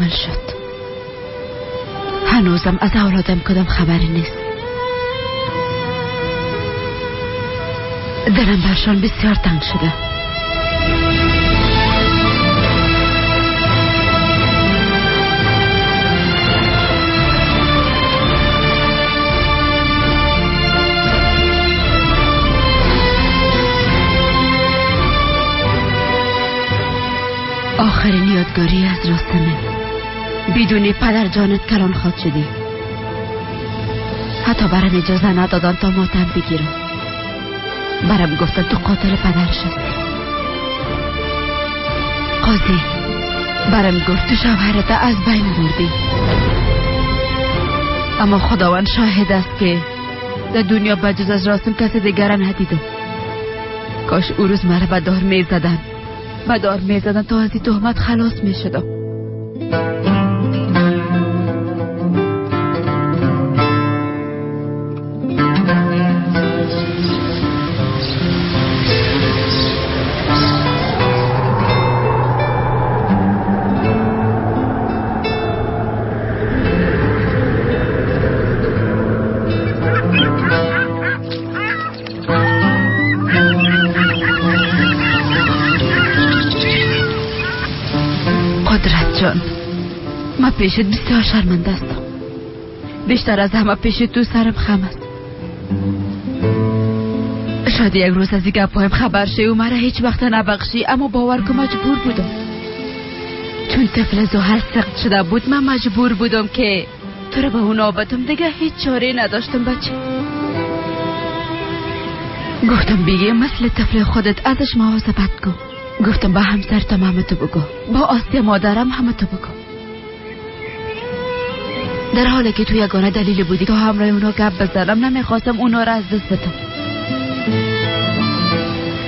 حامل شد. هنوزم از اولادم کدام خبری نیست. دلم برشان بسیار تنگ شده. آخرین یادگاری از راسمه. بدون پدر جانت کلان خواد شدی. حتی برم اجازه ندادن تا ماتم بگیرم. برم گفتن تو قاتل پدر شدی. قاضی برم گفت تو شوهرت از بین بردی. اما خداوند شاهد است که در دنیا بجز از راسم کسی دیگر ندیدم. کاش او روز مرا به دار میزدن، به دار میزدن تا از این تهمت خلاص میشدم. پیشت بسیار شرمنده هستم. بیشتر از همه پیش تو سرم خم است. شاید یک روز از این گپایم خبر شی و مرا هیچ وقت نبخشی، اما باور که مجبور بودم. چون طفل زحل سخت شده بود من مجبور بودم که تو را به اون آبتم. دیگه هیچ چاره نداشتم بچه. گفتم بیگه مثل طفل خودت ازش مواظبت کن. گفتم به همسرتم همه تو بگو، با آسیه مادرم همه تو بگو. در حالی که تو یگانه دلیل بودی که همراه اونا گپ بزنم، نمیخواستم اونا را از دست بدم.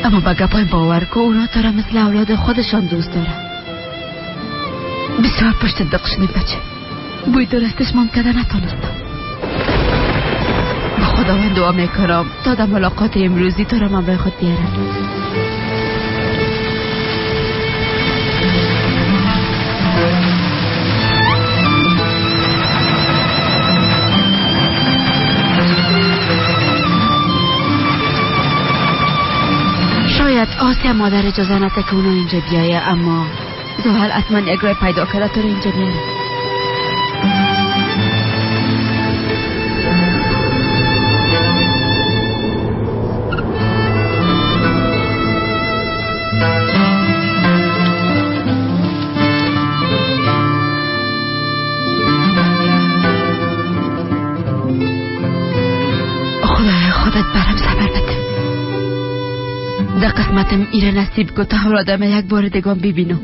اما با گپای باور که اونا تو را مثل اولاد خودشان دوست دارن. بسیار پشت دق شدیم بچه. بوی درستش مام کرده نتانستم. با خداوند دعا میکنم تا در ملاقات امروزی تو را همراه خود بیارم. شاید آسیا مادر اجازه نده که اونا اینجا بیایه، اما زحل حتما یک راه پیدا کرده تو رو اینجا میاره. خدایا خودت برم صبر بده. در قسمتم ایره نصیب که تا اولادم یک بار دیگه ببینم.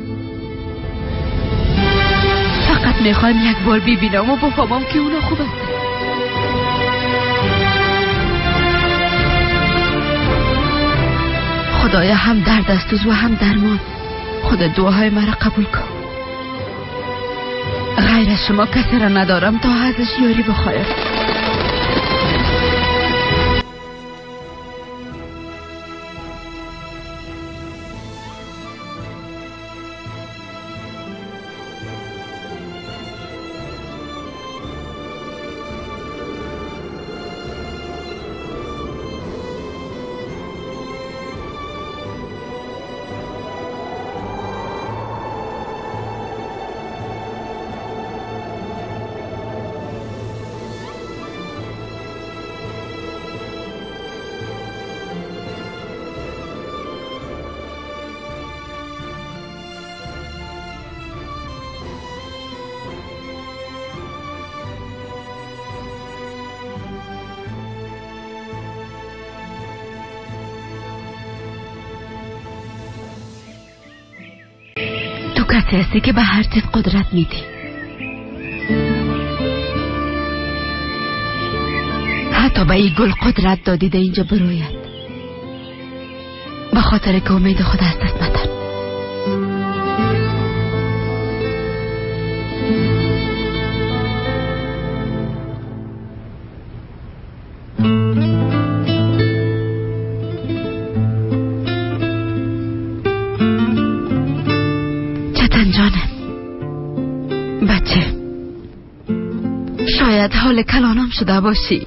فقط میخوایم یک بار ببینم و بفهمم که اونا خوب است. خدایا هم درد است و هم درمان. خدا دعاهای مرا قبول کن. غیر از شما کسی را ندارم تا ازش یاری بخوایم. کسی هستی که به هر چیز قدرت میدی. حتی به این گل قدرت دادی در اینجا بروید، به خاطر که امید خود از دست ندن. ҳол калонам шуда бошӣ.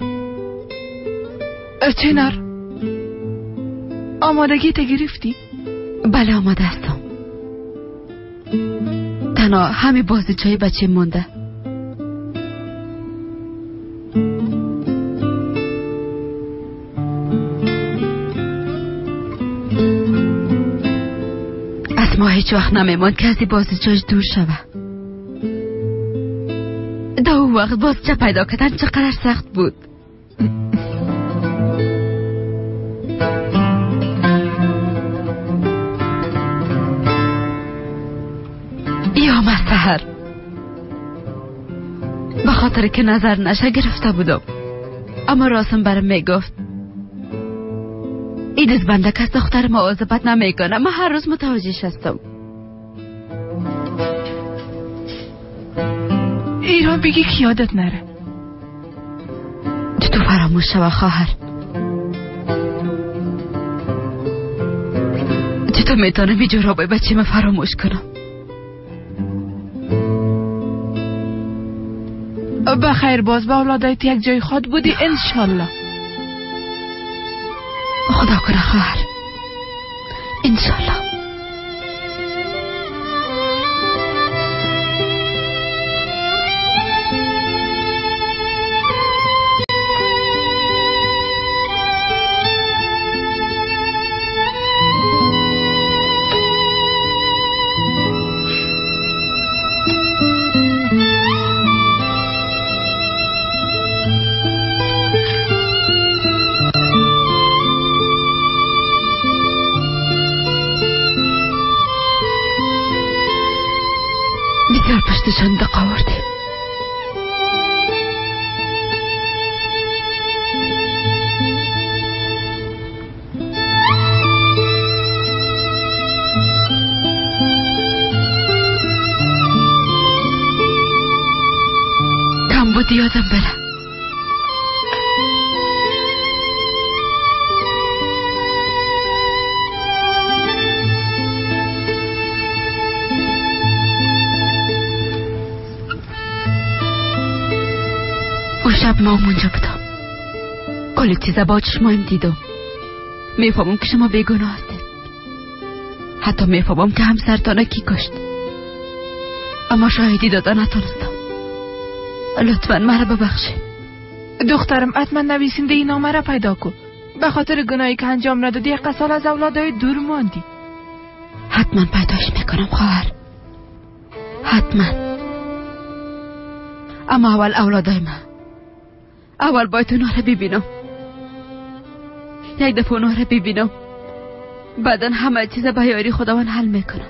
چنار، آمادگی تا گرفتی؟ بله آماده هستم. تنها همه بازیچهای بچه مونده. از ما هیچ وقت نمیماند که از بازیچهاش دور شوه. در اون وقت بازیچه پیدا کردن چقدر سخت بود. یا مسحر، به خاطر که نظر نشه گرفته بودم، اما راسم برم میگفت این دزبنده که از دختر مواظبت نمیکنه. من هر روز متوجهش هستم. ایران بگی که یادت نره. تو فراموش شوه خواهر. چطور میتونم این جورابای بچه من فراموش کنم؟ بخیر باز با اولادایت یک جای خود بودی انشالله. خدا کنه خواهر، انشالله. بسیار پشتشان دق آوردیم. کم بود یادم بره. شب ما اونجا بودم. کل چیزا با چشمایم دیدم. میفهمم که شما بیگناه هستید. حتی میفهمم که همسرتان کی کشت، اما شاهدی داده نتونستم. لطفا مرا ببخشید. دخترم حتما نویسنده این نامه را پیدا کن. به خاطر گناهی که انجام ندادی یک سال از اولادای دور ماندی. حتما پیداش میکنم خواهر، حتما. اما اول اولادای من، اول باید اونا را ببینم. یک دفعه اونا را ببینم، بعدا همه چیز به یاری خداوند حل میکنم.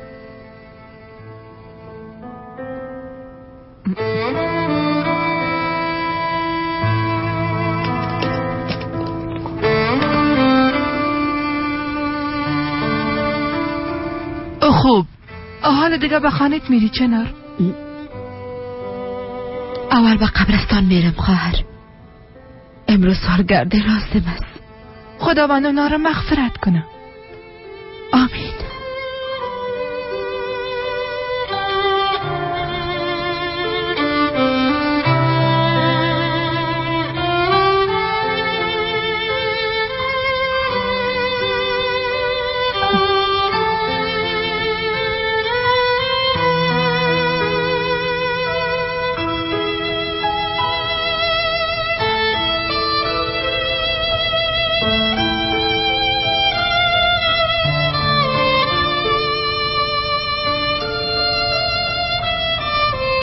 خوب، حال دیگه به خانت میری چنار؟ اول به قبرستان میرم خواهر. امروز سالگرد لازم است. خداوند اونا را مغفرت کنه. آمین.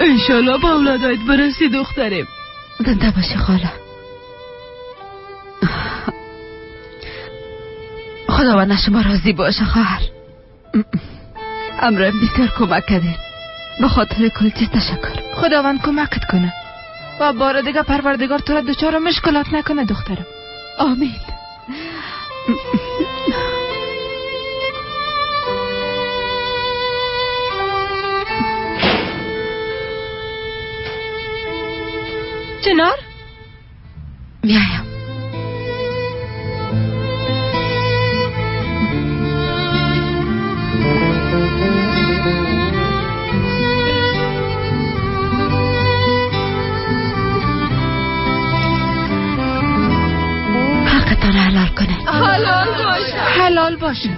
انشالله با اولادایت برسی دخترم. زنده باشی خاله. خداوند شما راضی باشه خواهر. امرم بسیار کمک کردین. به خاطر کل چیز تشکر. خداوند کمکت کنه و بار دیگه پروردگار تو را دچار مشکلات نکنه دخترم. آمین. چنار؟ میایم. کنه. حلال باشه. حلال باشه.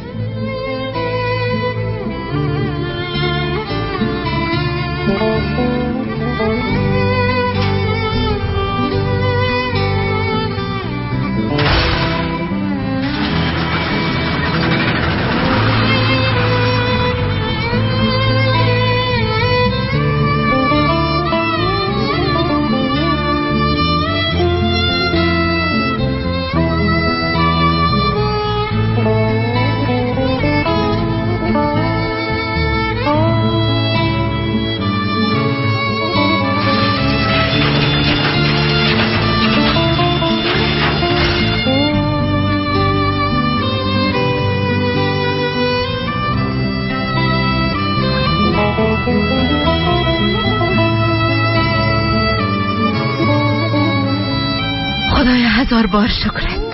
خدایا هزار بار شکرت.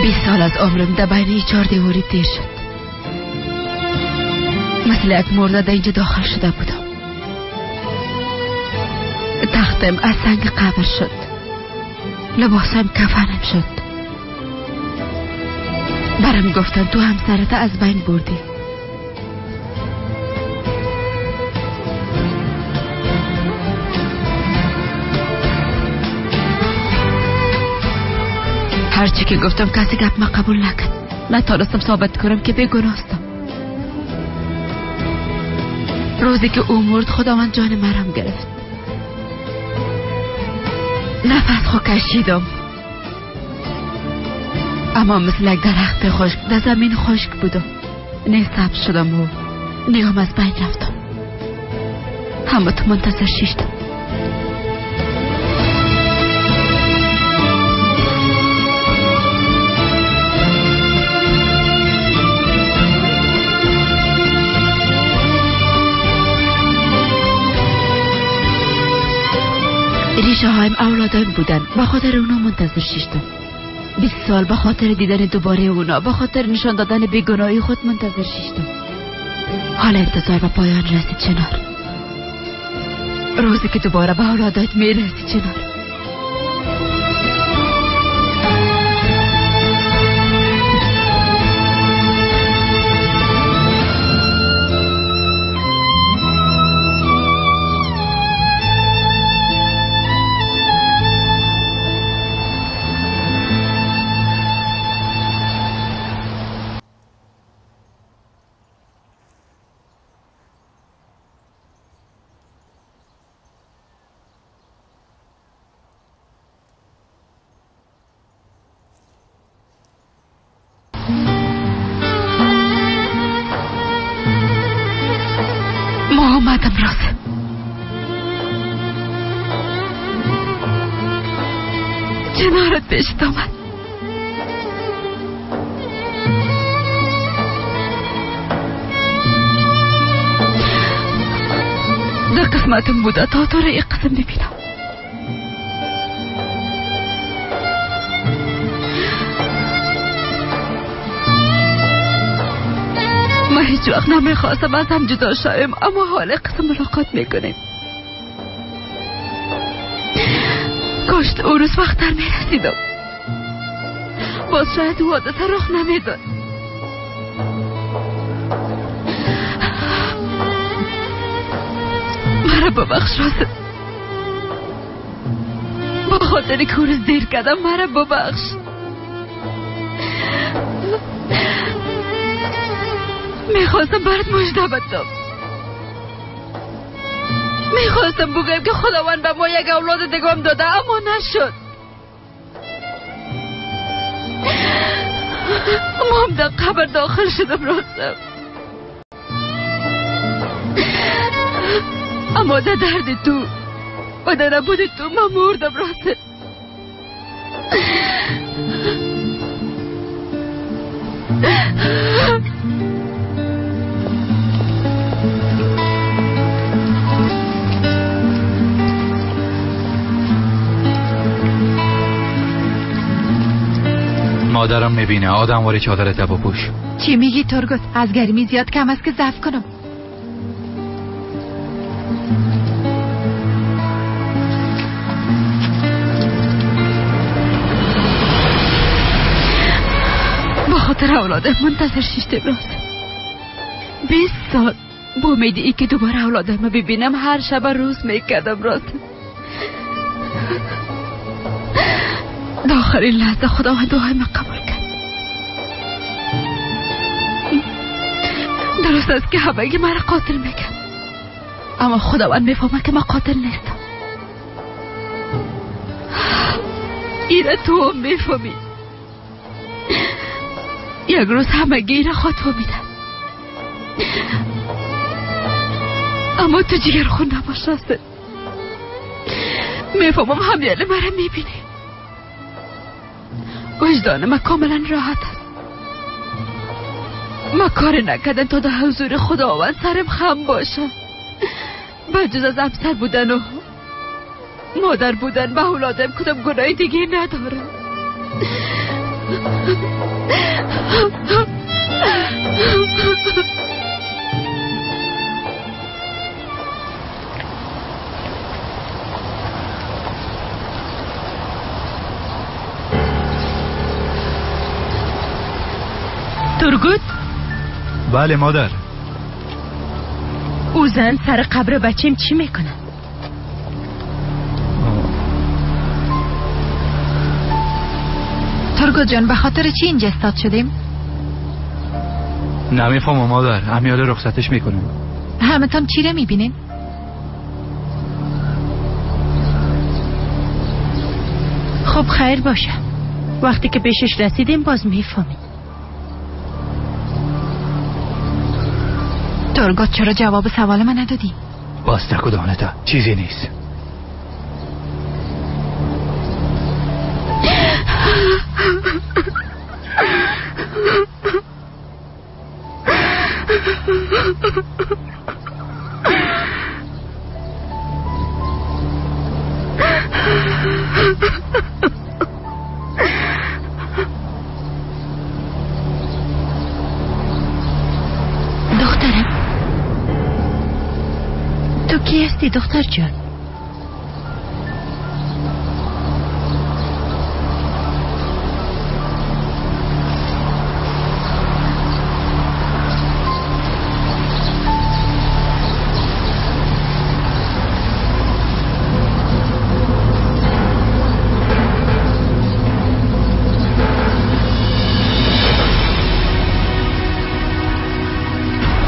بیست سال از عمرم در بین چهار دیواری تیر شد. مثل یک مرده در اینجا داخل شده بودم. تختم از سنگ قبر شد، لباسم کفنم شد. برم گفتن تو همسرت از بین بردی. هرچی که گفتم کسی گپ ما قبول نکرد. نتانستم ثابت کنم که بیگناهستم. روزی که او مرد خداوند جان مرم گرفت. نفس خو کشیدم، اما مثل یک درخت خشک در زمین خشک بودم. نه سبز شدم و نه هم از بین رفتم. همه تو منتظر شیشتم. ریشه هایم اولادایم بودن، به خاطر اونا منتظر شیشتم. 20 سال به خاطر دیدن دوباره اونا، به خاطر نشان دادن بیگناهی خود منتظر شیشتم. حالا انتظار به پایان رسید چنار. روزی که دوباره به اولادات میرسی چنار. آمدم راسم. کنارت بهشت آمد. در قسمتم بوده تا تو را یک قسم ببینم. ما هیچ وقت نمیخواستم از هم جدا شویم، اما حال قسم ملاقات میکنیم. کاش او روز وقتتر میرسیدم. باز شاید او حادثه رخ نمیداد. مرا ببخش راسم، با خاطر که او روز دیر کردم مرا ببخش. میخواستم برات مژده بدم. میخواستم بگم که خداوند به ما یک اولاد دیگه هم داده، اما نشد. ما هم در قبر داخل شدم راستم، اما در درد تو و در نبود تو من مردم راستم. مادرم میبینه آدم واری چادرت بپوش. چی میگی ترگوت؟ از گرمی زیاد کم است که ضعف کنم. با خاطر اولادم منتظر شیشتم راست. 20 سال با امید ای که دوباره اولادم ببینم هر شب روز میکردم راست. در آخرین لحظه خداوند دعای من قبول کرد. درست است که همگی مرا قاتل میگن، اما خداوند میفهمه که من قاتل نیستم. ایره تو هم میفهمی. یک روز همگی ایره خود فهمیدن، اما تو جگر خون نباش راست. میفهمم همیاله مرا میبینی. وجدان من کاملا راحت است. ما کار نکردن تا در حضور خداوند سرم خم باشه. بجز از همسر بودن و مادر بودن به اولادم کدام گناهی دیگه ندارم. ترگوت؟ بله مادر. او زن سر قبر بچیم چی میکنه؟ ترگوت جان، به خاطر چی اینجا استاد شدیم؟ نمیفهمم مادر، همیاله رخصتش میکنم. همتان چی رو میبینین؟ خب خیر باشه، وقتی که پیشش رسیدیم باز میفهمیم. ترگوت چرا جواب سوال من ندادی؟ باز تک و دانتا چیزی نیست. دخترم، تو کی هستی دختر جان؟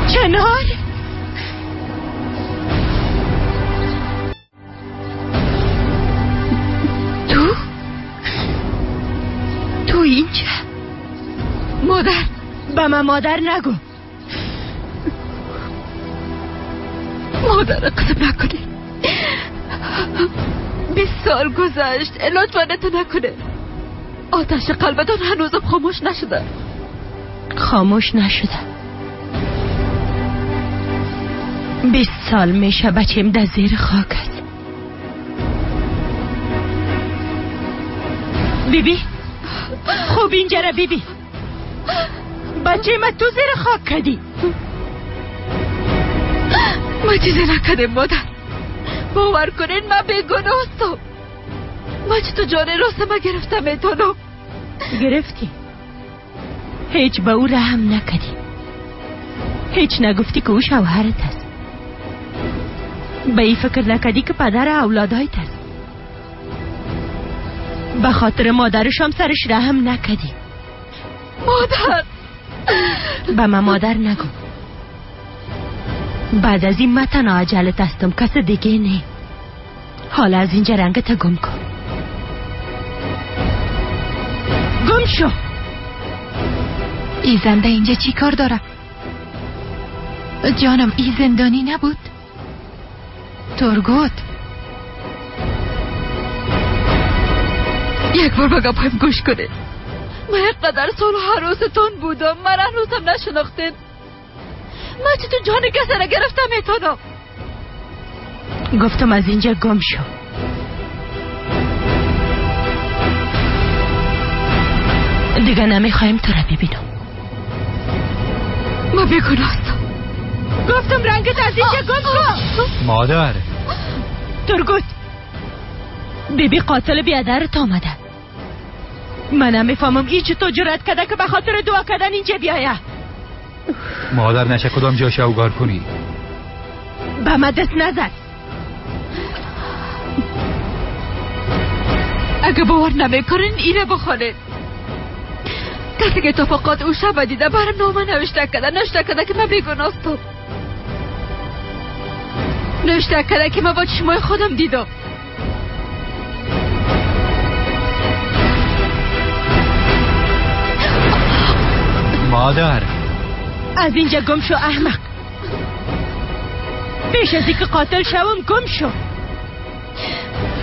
چنار؟ تو اینجا؟ مادر. به من مادر نگو. مادر قسم نکنی. 20 سال گذشت، لطفا تو نکنه. آتش قلبتان هنوزم خاموش نشده. خاموش نشده. 20 سال میشه بچیم در زیر خاک است. بیبی، خوب اینجا را بیبی، بچه ما تو زیر خاک کردی. ما چیزی نکردیم مادر، باور کنین من بیگناه هستم. ما چطور جان راست ما گرفتم میتونم. گرفتی، هیچ به او رحم نکردی، هیچ نگفتی که او شوهرت است. به این فکر نکردی که پدر اولادایت است. به خاطر مادرش هم سرش رحم نکردی. مادر. به من مادر نگو. بعد از این من تنها عجلت هستم، کس دیگه نه. حالا از اینجا رنگت گم کن. گم شو. ای زنده اینجا چی کار داره؟ جانم ای زندانی نبود؟ ترگوت یک بار به گپایم گوش کنه. من اینقدر سال هروستون بودم، من هنوزم نشناختین. من چطور جان کسی را گرفتم میتونم؟ گفتم از اینجا گم شو. دیگه نمیخوایم تو را ببینم. بیگناهستم. گفتم رنگت از اینجا گم کن. مادر. ترگوت، بیبی قاتل بیادرت آمده. من نمیفهمم این چطور جرأت کرده که به خاطر دعا کردن اینجا بیایه. مادر نشه کدام جا شوگار کنی. به من دست نزد. اگه باور نمیکنین اینه بخوانید. کسی که اتفاقات او شب دیده برم نامه نوشته کرده، نوشته کرده که من بیگناهستم. نوشته کرده که من با چشمای خودم دیدم. مادر. از اینجا گم شو احمق. پیش از اینکه قاتل شوم گم شو.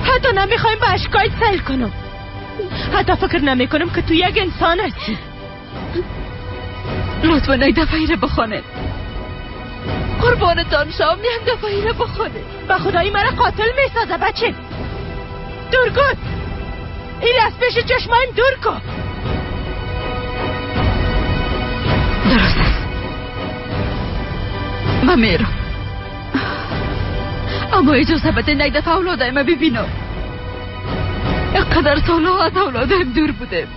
حتی نمیخوایم به اشکایت سیل کنم. حتی فکر نمی کنم که تو یک انسان هستی. لطفا یک دفعه را بخوانید. قربانتان شام، یک دفعه را بخوانید. به خدایی مرا قاتل میسازه بچه. دور کن. این از پیش چشمایم دور کن. درست است. من میرم، اما اجازه بده یک دفعه اولادای من ببینم. اینقدر سالها از اولادم دور بودم.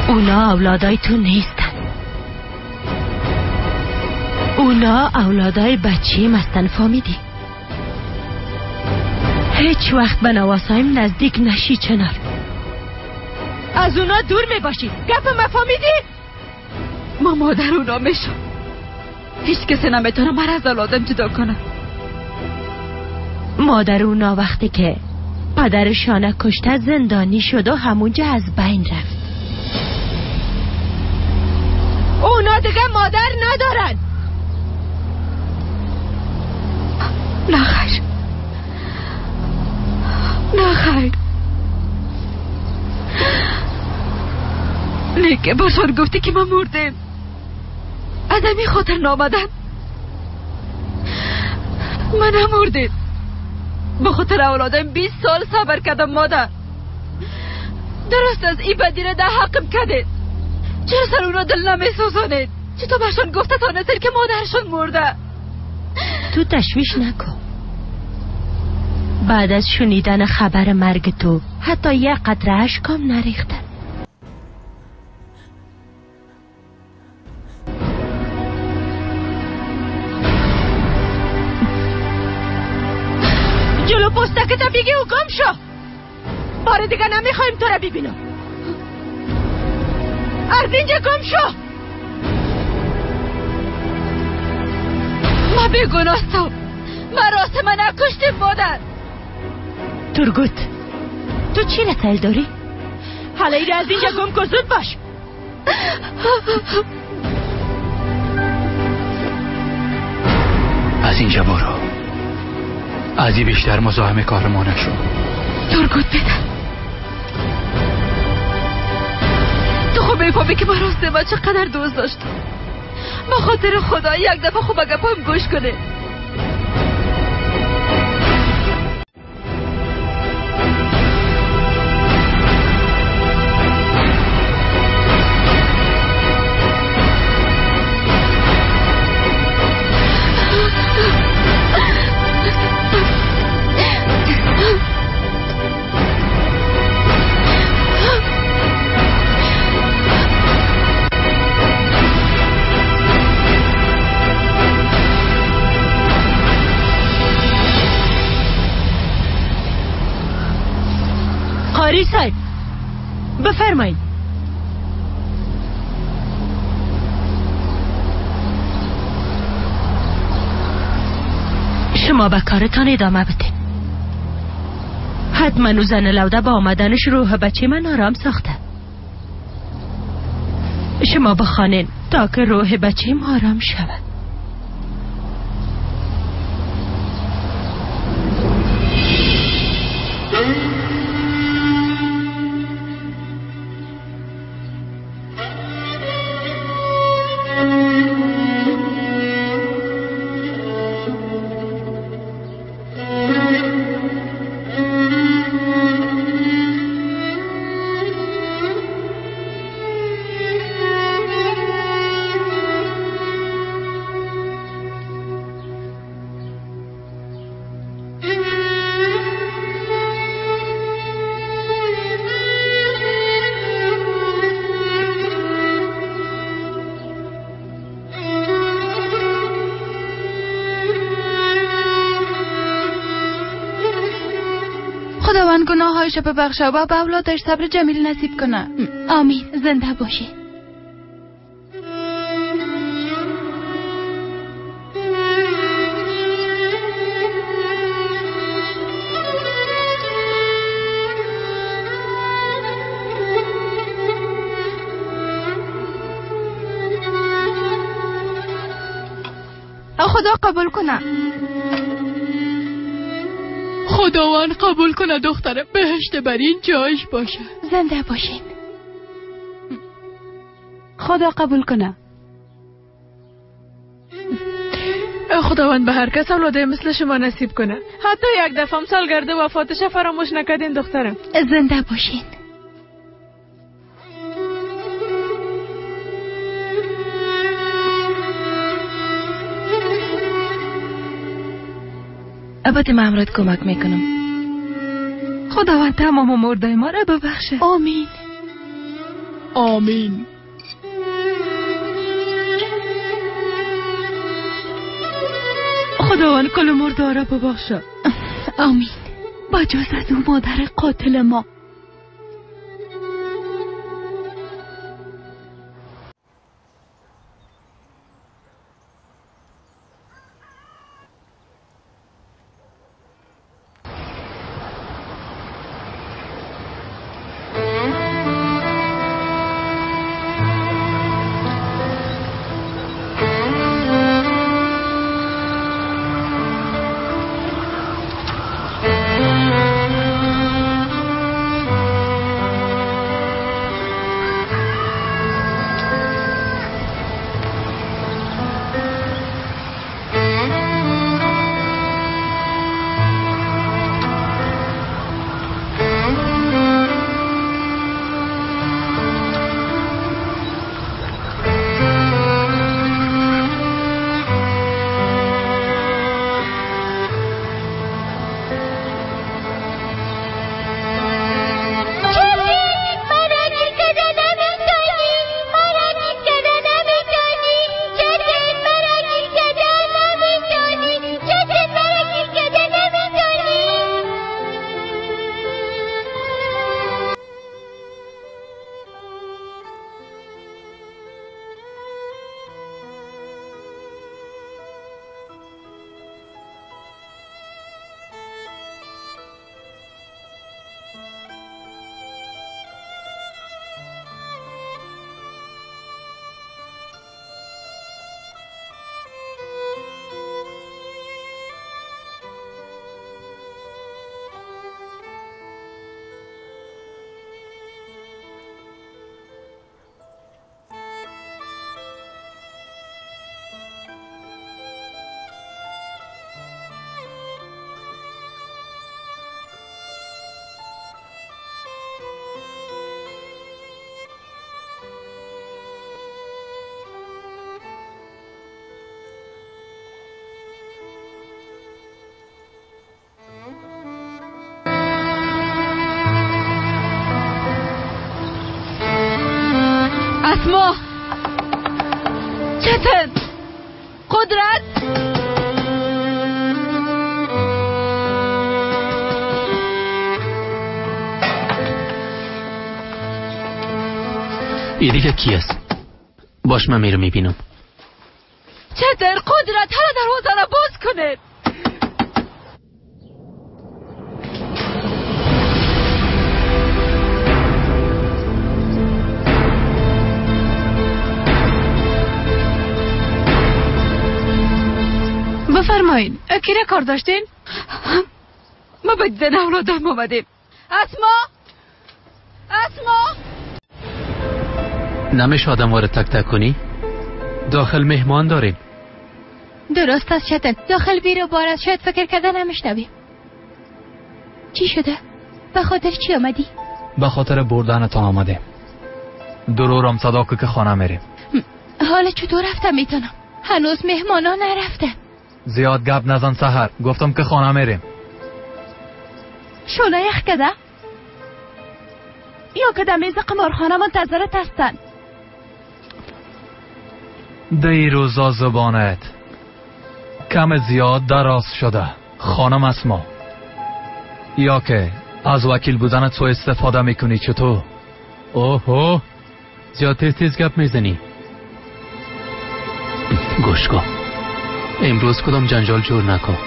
اونا اولادای تو نیستن. اونا اولادای بچیم هستن، فهمیدی؟ هیچ وقت به نواسایم نزدیک نشی چنار. از اونا دور میباشی. گپ مفهمیدی؟ ما مادر اونا میشم. هیچ کسی نمیتونه مرا از اولادم جدا کنه. مادر اونا وقتی که پدرشانه کشته زندانی شد و همونجا از بین رفت. اونا دیگه مادر ندارن. نه خیر، نه خیر. لیکن باشان گفتی که ما مردیم. از همین خاطر نامدن. من نمردیم. به خاطر اولادم 20 سال صبر کردم مادر. درست از این بدی را در حقم کردید. چرا سر اونا دل نمیسوزانید؟ چطور بهشان گفته تانستید که مادرشون مرده؟ تو تشویش نکن. بعد از شنیدن خبر مرگ تو حتی یک قطره اشکم نریختن. جلو پستکت بگی و گم شو. بار دیگه نمیخوایم تو را ببینم. از اینجا گم شو. من بیگناهستم. من راست من نکشتیم مادر. ترگوت، تو چی رسایل داری؟ حالا ایره از اینجا گم کن، زود باش. از اینجا برو. از این بیشتر مزاحم کار ما نشو. ترگوت پدر، تو خوب میفهمی که من راست من چقدر دوست داشتم. با خاطر خدا یک دفعه خوب گپام گوش کنه. قاری صاحب بفرمایید. شما به کارتان ادامه بده. حتما او زن لوده با آمدنش روح بچه من آرام ساخته. شما بخوانین تا که روح بچه آرام شود. خداوند گناهایش ببخشه و به اولادش صبر جمیل نصیب کنه. آمین. زنده باشی. خدا قبول کنه. خداوند قبول کنه دخترم، بهشت بر این جایش باشه. زنده باشین. خدا قبول کنه. خداوند به هر کس اولاده مثل شما نصیب کنه. حتی یک دفعه هم سالگرد وفاتش فراموش نکردین دخترم. زنده باشین. البته من امرات کمک میکنم. خداوند تمام مرده ما را ببخشه. آمین. آمین. خداوند کل مرده را ببخشه. آمین. با جز از اون مادر قاتل ما. اسما، چتن، قدرت، ای دیگه کی است؟ باش من میرم میبینم. چتن، قدرت، حالا دروازه را باز کنید. بفرمایین، کی را کار داشتین؟ ما به دیدن اولادم آمدیم. اسما، اسما، نمیشه آدم وارد تک تک کنی؟ داخل مهمان داریم. درست است چتن، داخل بیر و بار است، شاید فکر کردن نمیشنویم. چی شده؟ به خاطر چی آمدی؟ به خاطر بردنتان آمدیم. درورم صدا که خانه میریم. حالا چطور رفتم میتونم؟ هنوز مهمانا نرفته. زیاد گپ نزن سحر، گفتم که خانه میریم. شوله یخ کده؟ یا که در میز قمارخانه منتظرت هستن. دی روزا زبانت کم زیاد دراز شده خانم اسما، یا که از وکیل بودنت سوء استفاده میکنی چطور؟ اوه زیاد تیز تیز گپ میزنی. گوش کن، امروز کدام جنجال جور نکن.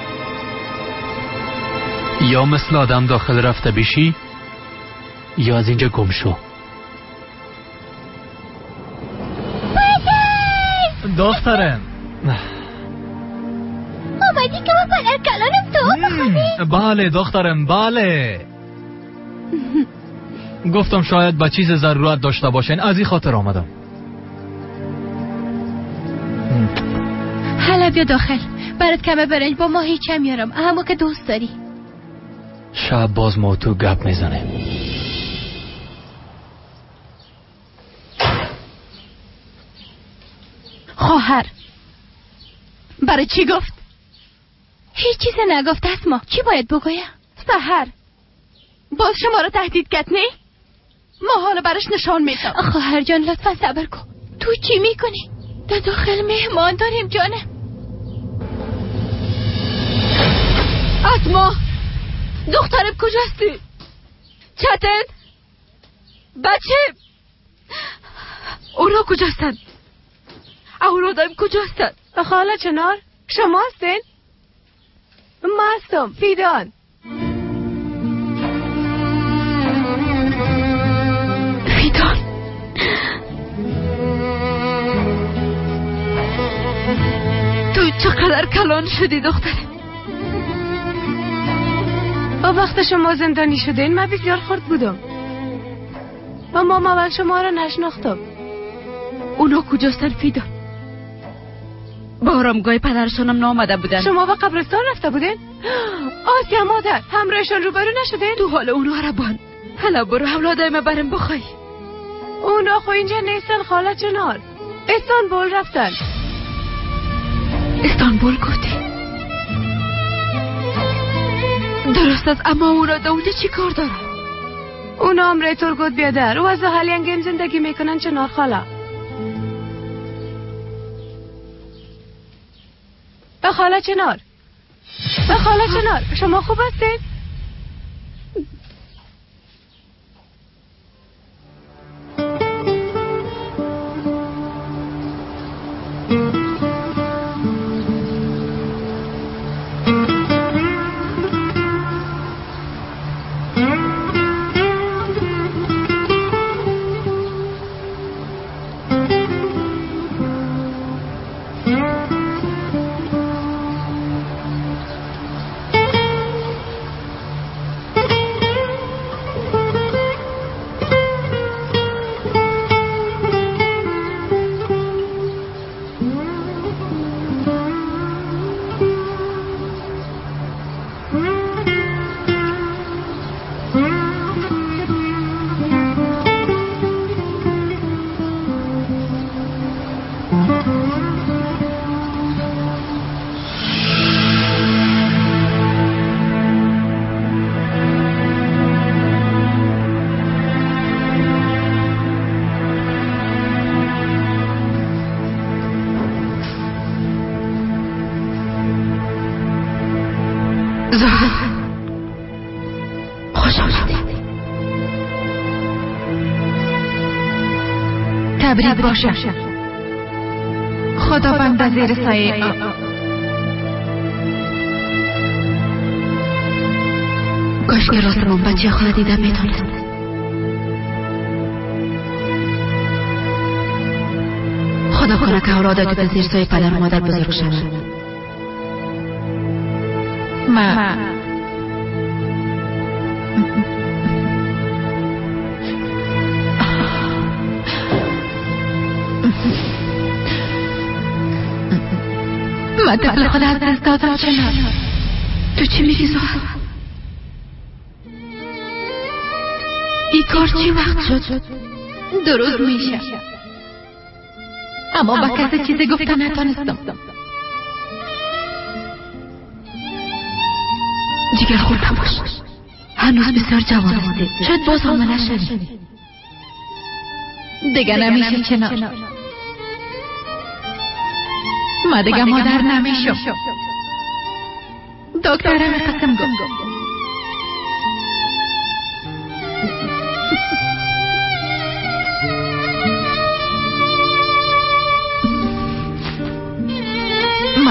یا مثل آدم داخل رفته بشی یا از اینجا گم شو. دخترم آمدی که با پدر کلانم تو بخوری؟ بله دخترم بله. گفتم شاید به چیز ضرورت داشته باشین، از این خاطر آمدم. حالا بیا داخل، برات کمه برنج با ماهی چه میارم، همو که دوست داری. شب باز ما تو گپ میزنیم. خواهر برای چی گفت؟ هیچ چیز نگفت اسما. چی باید بگویم؟ سحر باز شما را تهدید کرد نه؟ ما حالا برش نشان میدم. خواهر جان لطفا صبر کن. تو چی میکنی؟ در داخل مهمان داریم جانم. اسما دخترم کجاستی؟ چتن بچه اونا کجاستن؟ اولادم کجاستن؟ خاله چنار شما هستین؟ ما هستم فیدان. فیدان تو چقدر کلان شدی دخترم. با وقت شما زندانی شدین من بسیار خرد بودم و ماما اول شما را نشناختم. اونا کجاستن فیدان؟ با آرامگاه پدرشانم نامده بودن. شما به قبرستان رفته بودین؟ آسیا مادر همراهشان روبرو نشدین؟ تو حال اونا را بان. حالا برو اولادای ما برم بخوای. اونا خو اینجا نیستن خاله چنار، استانبول رفتن. استانبول گفتی؟ درست است، اما اونا در اونجا چی کار دارن؟ اونا امره ترگوت بیادر و از زحل زندگی میکنن چنار خاله. خاله چنار، خاله چنار شما خوب هستید؟ خوش آمدید. تبریک باشه. خداوند زیر سایه کاش که راستمان بچه خود دیده میتونست. خدا کنه که اولادت به زیر سایه پدر و مادر بزرگ شوند. ما طفل خود از دست دادم چنار. تو چی میگی زهر؟ این کار چی وقت شد؟ 2 روز میشه، اما با کسی چیزی گفته نتانستم. جگر خور نباش، هنوز بسیار جوان هستی، شاید باز حامله شوی. دیگه نمیشه چنار، ما دیگه مادر نمیشم. دکترم قسم گفت.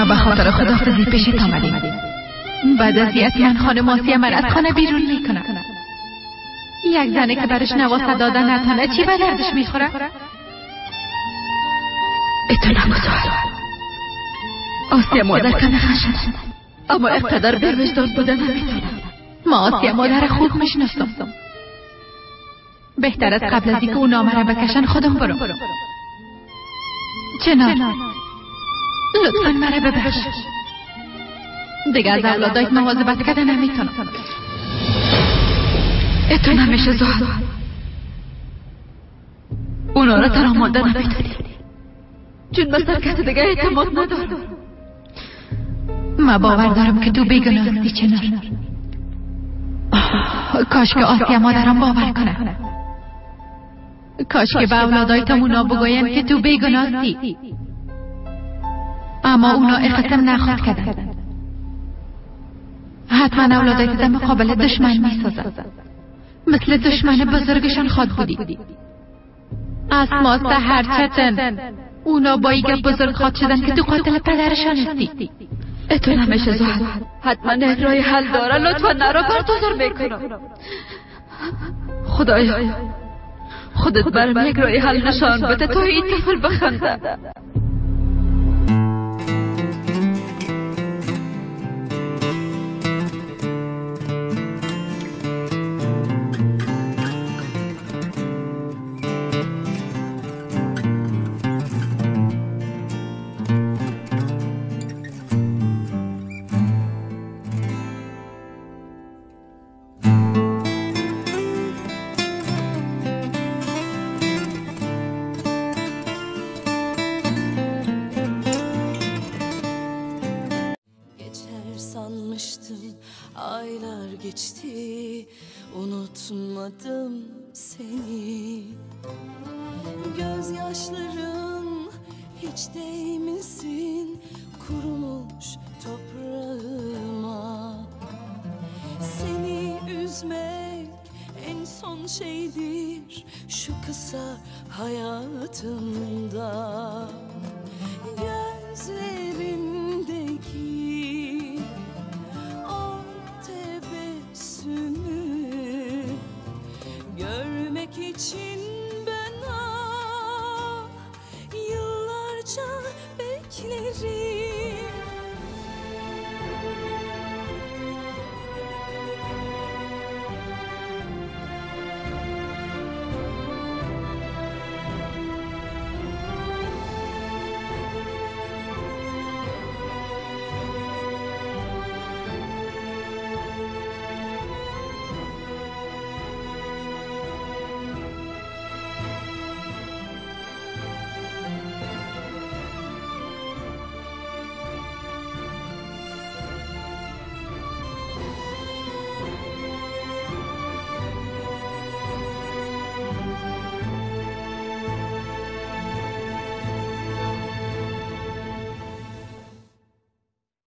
ما به خاطر خداحافظی پیشت آمدیم. بعد از من خانم آسیه من از خانه بیرون میکنه. یک زنه که برش نواسه دادن نتانه چی به دردش میخوره؟ اتو نگو زحل. آسیه مادر کم خشن، اما اقتدر بی وجدان بودن نمیتونم. ما آسیه مادر خوب میشناسم. بهتر از قبل از اینکه اونا مرا بکشن خودم برم. چنار، لطفا مرا ببخش. دیگه از اولادایت مواظبت کردن نمیتونم. اتو نمیشه زحل. اونا را ترا مانده نمیتونی، چون به سر کس دیگه اعتماد ندارم. ما باور دارم که تو بیگناه هستی چنار. کاش که آسیه مادرم باور کنه. کاش که به اولادایتم اونا بگوین که تو بیگناه هستی، اما اونا اقسم نخواد کردن. حتما اولادایت در مقابل دشمن میسازن، مثل دشمن بزرگشان خواد بودی. از ماست هرچتن اونا با ایگه بزرگ خواد شدن که تو قاتل پدرشان هستی. اتو نمیشه زحل. حتما یک راه حل داره. لطفا نرا بر تو زور میکنم. خدایا خودت برم یک راه حل نشان بده تا این طفل بخنده. Aylar geçti, unutmadım seni. Gözyaşların hiç değmesin kurumuş toprağıma. Seni üzmek en son şeydir şu kısa hayatımda. Gözlerindeki o tebessümü görmek için